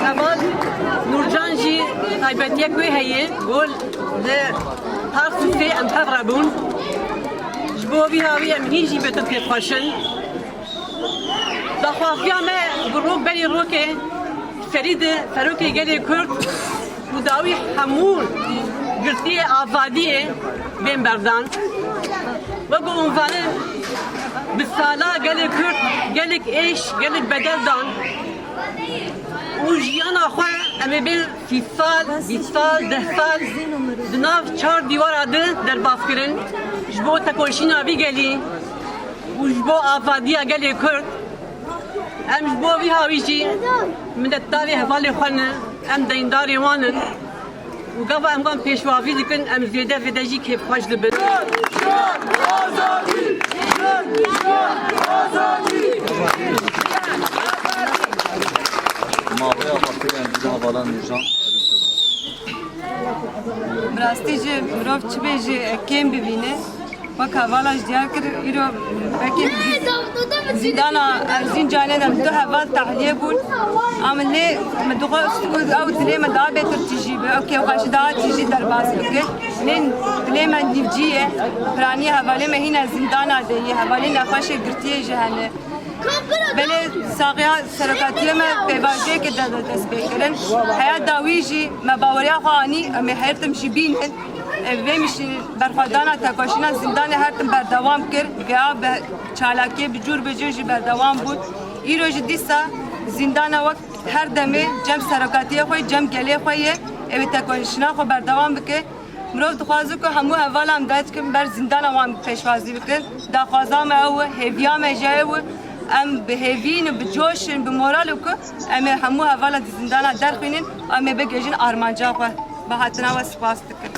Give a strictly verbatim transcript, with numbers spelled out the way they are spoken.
Heval Nûrcan jî taybetiyek wê heye, got li Tarsîsê em tev re bûn. Ji bo vî hawî em hîn jî bi tu têxweşin. Daxwaziya me bi rok berî rokê serî di serokê gelê Kurd û dawî hemû girtiyê azadiyê bên berdan. Wek ku hûn zanin, bi sala gelê Kurd gelek êş, gelek bedel dan û jiyana xwe em ê bên sî sal, bîst sal, deh sal di nav çar dîwara de derbas kirin ji bo tekoşîna vî gelî û ji bo azadiya gelê Kurd. Em ji bo vî hawî jî minnetdarê hevalê xwe ne, em deyndarê wan in û gava em wan pêşwazî dikin, em zêde zêde jî kêfxweş dibin. Mavê Abakiyan Dîna Valan Nûrcan. Bi rastî jî mirov çi bê jî kêm bibîne. Wek hevala ji diyar kir, îro belkî zîndana Erzincanê de du heval tahliye bûn. Ama lê min dixwest ku ew dilê me daha bêtir tijî be, ew kêfxweşî daha tijî derbas bike. Lê dilê me nîvcî ye. Piranî hevalê me hîne zîndana de ye. Hevalên nexweşê girtiyê jî hene. Belê saxiya serokatiyê me pêvajoyeke de dest pê kirin. Heya dawî jî me baweriya xwe anî, em ê her tim jî bînin. Vê mişîn berxwedana tekoşîna zîndanê her tim berdewam kir. Geha bi çalakiyê bi cûr bi cûr jî berdewam bûn. Îro jî dîsa zîndana wek her demê cem serokatiyê xwe, cem gelê xwe ye. Ew ê tekoşîna xwe berdewam bike. Mirov dixwaze ku hemû hevalan em dest dikin ber zîndana wan pêşwazî bikin. Daxwaza me ew e, hêviya me jî ew e. Em bi hêvî in, bi coş in, bi moral in ku em ê hemû hevalan di zîndana derxînin, em ê bigihîjin armanca xwe. Bi hatina we spas dikim.